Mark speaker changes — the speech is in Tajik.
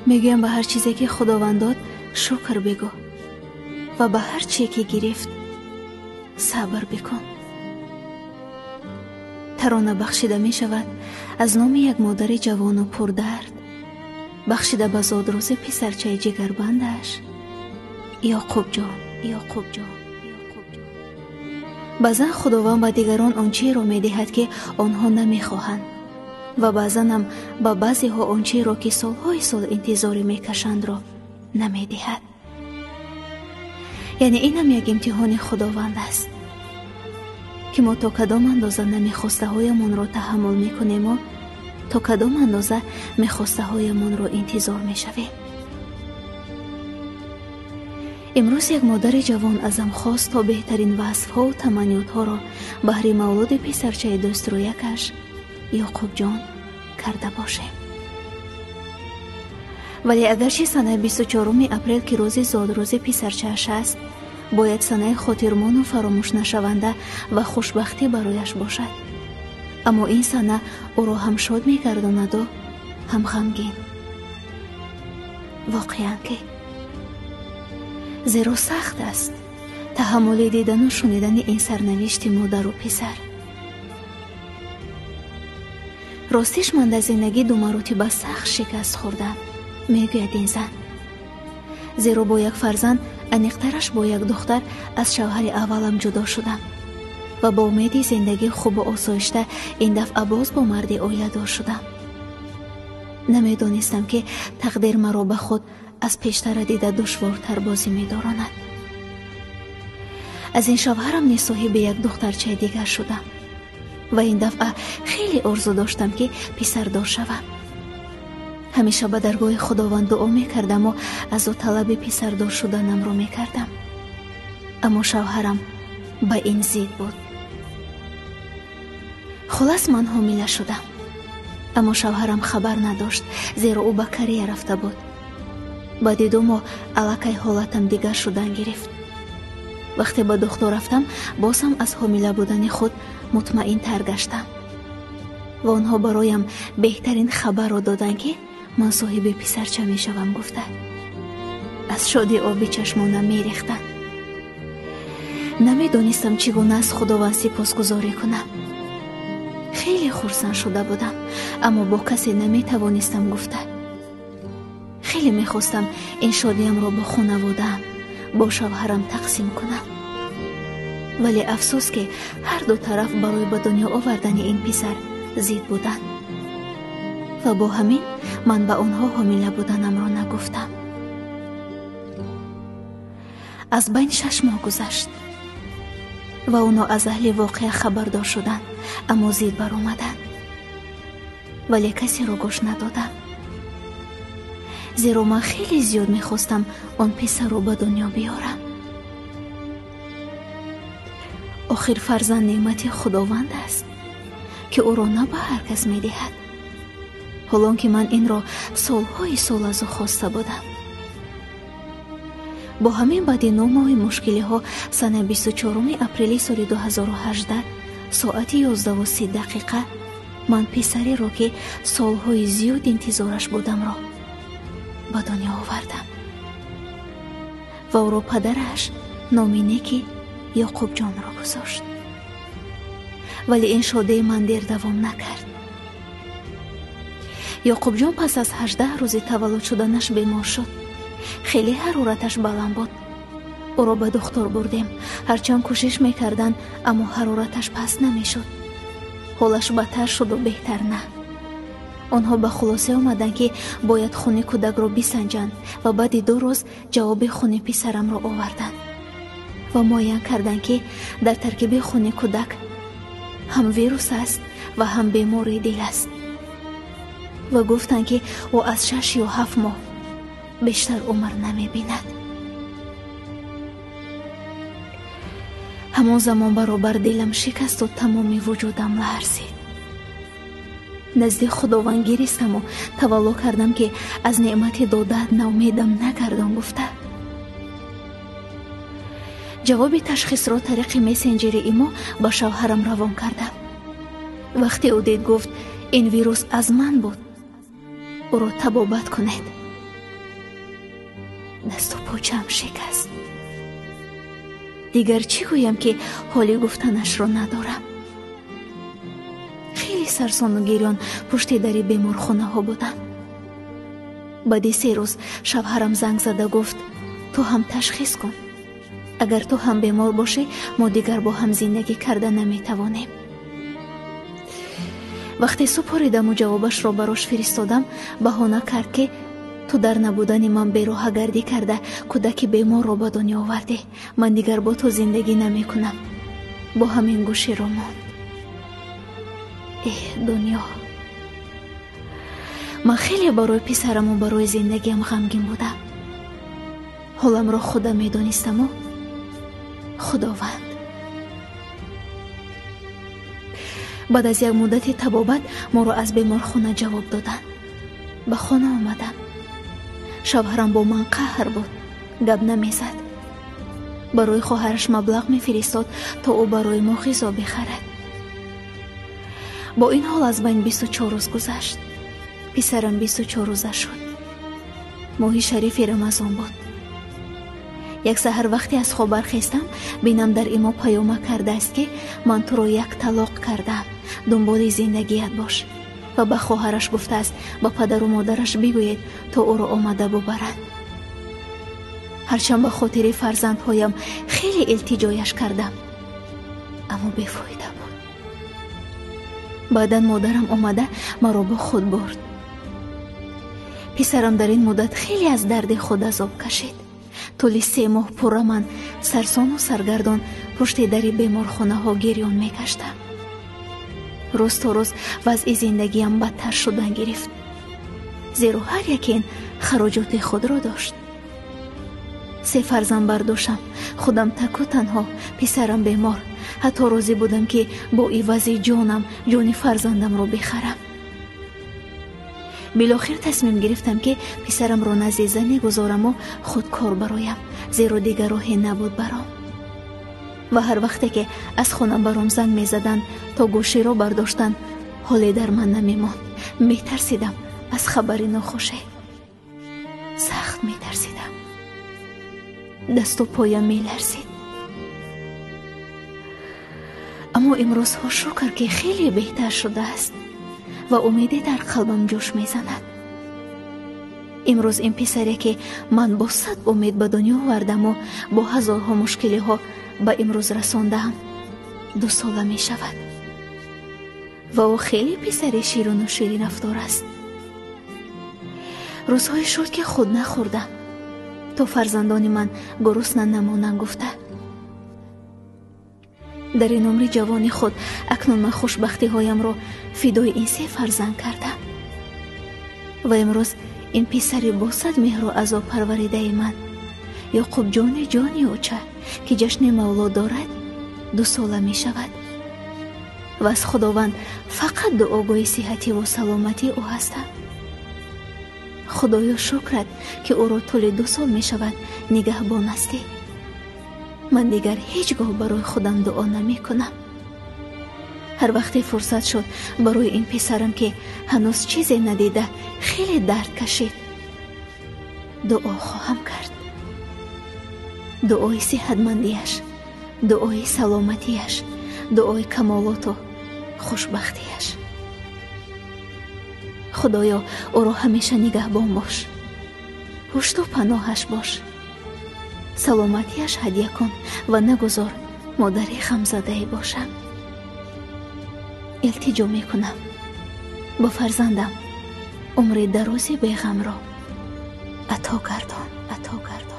Speaker 1: Мегӯям, ба ҳар чизе ки Худованд дод, шукр бигӯ ва ба ҳар чизе ки гирифт, сабр бикун. Тарона бахшида мешавад аз номи як модари ҷавону пурдард, бахшида ба зодрӯзи писарчаи ҷигарбандаш Ёқубҷон. Ёқубҷон. Баъзан Худованд ба дигарон он чиро медиҳад, ки онҳо намехоҳанд, ва баъзанам ба баъзеҳо он чиро, ки солҳои сол интизорӣ мекашандро, намедиҳад. Яъне инам як имтиҳони Худованд аст, ки мо то кадом андоза намехостаҳоямонро таҳаммул мекунему то кадом андоза мехостаҳоямонро интизор мешавем. Имрӯз як модари ҷавон азам хост, то беҳтарин васфҳову таманниётҳоро баҳри мавлуди писарчаи дӯстрӯякаш Ёқубҷон карда бошем. Вале агарчи санаи 24 апрел, ки рӯзи зодрӯзи писарчааш аст, бояд санаи хотирмону фаромӯшнашаванда ва хушбахтӣ барояш бошад, аммо ин сана ӯро ҳам шод мегардонаду ҳам ғамгин. Воқеан ки зеро сахт аст таҳаммули дидану шунидани ин сарнавишти модару писар. Ростиш, ман дар зиндагӣ ду маротиба сахт шикаст хӯрдам, мегӯяд ин зан. Зеро бо як фарзанд, аниқтараш бо як духтар, аз шавҳари аввалам ҷудо шудам ва бо умеди зиндагии хубу осоишта ин дафъа боз бо марди оиладор шудам. Намедонистам, ки тақдир маро ба худ аз пештара дида душвортар бозӣ медоронад. Аз ин шавҳарам низ соҳиби як духтарчаи дигар шудам ва ин дафъа хеле орзу доштам, ки писардор шавам. Ҳамеша ба даргоҳи Худованд дуо мекардаму аз ӯ талаби писардор шуданамро мекардам. Аммо шавҳарам ба ин зид буд. Хулас, ман ҳомила шудам, аммо шавҳарам хабар надошт, зеро ӯ ба Корея рафта буд. Баъди 2 моҳ аллакай ҳолатам дигар шудан гирифт. Вақте ба духтур рафтам, боз ҳам аз ҳомила будани худ мутмаинтар гаштам ва онҳо бароям беҳтарин хабарро доданд, ки ман соҳиби писарча мешавам гуфта. Аз шодӣ оби чашмонам мерехтанд. Намедонистам, чӣ гуна аз Худованд сипосгузорӣ кунам. Хеле хурсанд шуда будам, аммо бо касе наметавонистам гуфта. Хеле мехостам ин шодиямро бо хонаводаам, бо шавҳарам тақсим кунам. Вале афсӯс, ки ҳар ду тараф барои ба дунё овардани ин писар зид буданд ва бо ҳамин ман ба онҳо ҳомила буданамро нагуфтам. Аз байн 6 моҳ гузашт ва онҳо аз аҳли воқеа хабардор шуданд, аммо зид баромаданд. Вале касеро гӯш надодам, зеро ман хеле зиёд мехостам он писарро ба дунё биёрам. Охир фарзанд неъмати Худованд аст, ки ӯро на ба ҳар кас медиҳад. Ҳолон ки ман инро солҳои сол аз ӯ хоста будам. Бо ҳамин баъди 9 моҳи мушкилиҳо санаи 24 апрели соли 2018 соати 11:30 ман писареро, ки солҳои зиёд интизораш будамро, ба дунё овардам ва ӯро падараш номи неки Ёқубҷонро гузошт. Вале ин шодии ман дер давом накард. Ёқубҷон пас аз 18 рӯзи таваллуд шуданаш бемор шуд. Хеле ҳарораташ баланд буд. Ӯро ба духтур бурдем. Ҳарчанд кӯшиш мекарданд, аммо ҳарораташ паст намешуд. Ҳолаш бадтар шуду беҳтар на. Онҳо ба хулоса омаданд, ки бояд хуни кӯдакро бисанҷанд ва баъди 2 рӯз ҷавоби хуни писарамро оварданд ва муайян карданд, ки дар таркиби хуни кӯдак ҳам вирус аст ва ҳам бемории дил аст ва гуфтанд, ки ӯ аз 6 ё 7 моҳ бештар умр намебинад. Ҳамон замон баробар дилам шикасту тамоми вуҷудам ларзид. Назди Худованд гиристаму тавалло кардам, ки аз неъмати додаат наумедам нагардон гуфта. Ҷавоби ташхисро тариқи мессенҷери имо ба шавҳарам равон кардам. Вақте ӯ дид, гуфт: ин вирус аз ман буд, ӯро табобат кунед. Дасту почаам шикаст. Дигар чӣ гӯям, ки ҳоли гуфтанашро надорам. Хеле сарсону гирён пушти дари беморхонаҳо будам. Баъди 3 рӯз шавҳарам занг зада гуфт: ту ҳам ташхис кун. Агар ту ҳам бемор бошӣ, мо дигар бо ҳам зиндагӣ карда наметавонем. Вақте супоридаму ҷавобашро барош фиристодам, баҳона кард, ки ту дар набудани ман бероҳагардӣ карда кӯдаки беморро ба дунё овардӣ. Ман дигар бо ту зиндагӣ намекунам. Бо ҳамин гӯширо монд. Эҳ, дунё! Ман хеле барои писараму барои зиндагиам ғамгин будам. Ҳоламро худам медонистаму Худованд. Баъд аз як муддати табобат моро аз беморхона ҷавоб доданд. Ба хона омадам. Шавҳарам бо ман қаҳр буд, гап намезад. Барои хоҳараш маблағ мефиристод, то ӯ барои мо ғизо бихарад. Бо ин ҳол аз байн 24 рӯз гузашт. Писарам 24 рӯза шуд. Моҳи шарифи Рамазон буд. Як саҳар вақте аз хоб бархестам, бинам дар имо паёма кардааст, ки ман туро як талоқ кардам, дунболи зиндагият бош. Ва ба хоҳараш гуфтааст, ба падару модараш бигӯед, то ӯро омада бубаранд. Ҳарчанд ба хотири фарзандҳоям хеле илтиҷояш кардам, аммо бефоида буд. Баъдан модарам омада маро бо худ бурд. Писарам дар ин муддат хеле аз дарди худ азоб кашид. Тӯли 3 моҳ пурра ман сарсону саргардон пушти дари беморхонаҳо гирён мегаштам. Рӯз то рӯз вазъи зиндагиам бадтар шудан гирифт, зеро ҳар яке ин хароҷоти худро дошт. 3 фарзанд бардоштам, худам таку танҳо, писарам бемор. Ҳатто розӣ будам, ки бо ивази ҷонам ҷони фарзандамро бихарам. Билохир тасмим гирифтам, ки писарамро назди зане гузораму худ кор бароям, зеро дигар роҳе набуд баром. Ва ҳар вақте ки аз хона баром занг мезаданд, то гӯширо бардоштанд, ҳоле дар ман намемонд. Метарсидам аз хабари нохуше. Сахт метарсидам. Дасту поям меларзид. Аммо имрӯзҳо шукр, ки хеле беҳтар шудааст ва умеде дар қалбам ҷӯш мезанад. Имрӯз ин писаре, ки ман бо 100 умед ба дунё овардаму бо ҳазорҳо мушкилиҳо ба имрӯз расондаам, 2 сола мешавад. Ва ӯ хеле писари ширину ширинрафтор аст. Рӯзҳое шуд, ки худ нахӯрдам, то фарзандони ман гурусна намонанд гуфта. Дар ин умри ҷавони худ акнун ман хушбахтиҳоямро фидои ин 3 фарзанд кардам. Ва имрӯз ин писари бо 100 меҳру азоб парваридаи ман, Ёқубҷони ҷони оча, ки ҷашни мавлуд дорад, 2 сола мешавад. Ва аз Худованд фақат дуогӯи сиҳативу саломатии ӯ ҳастам. Худоё, шукрат, ки ӯро тӯли 2 сол мешавад нигаҳбон ҳастӣ. Ман дигар ҳеҷ гоҳ барои худам дуо намекунам. Ҳар вақте фурсат шуд барои ин писарам, ки ҳанӯз чизе надида хеле дард кашид, дуо хоҳам кард. Дуои сиҳатмандиаш, дуои саломатиаш, дуои камолоту хушбахтиаш. Худоё, ӯро ҳамеша нигаҳбон бош, пушту паноҳаш бош, саломатиаш ҳадя кун ва нагузор модари ғамзадае бошам. Илтиҷо мекунам ба фарзандам умри дарози беғамро ато гардон, ато гардон.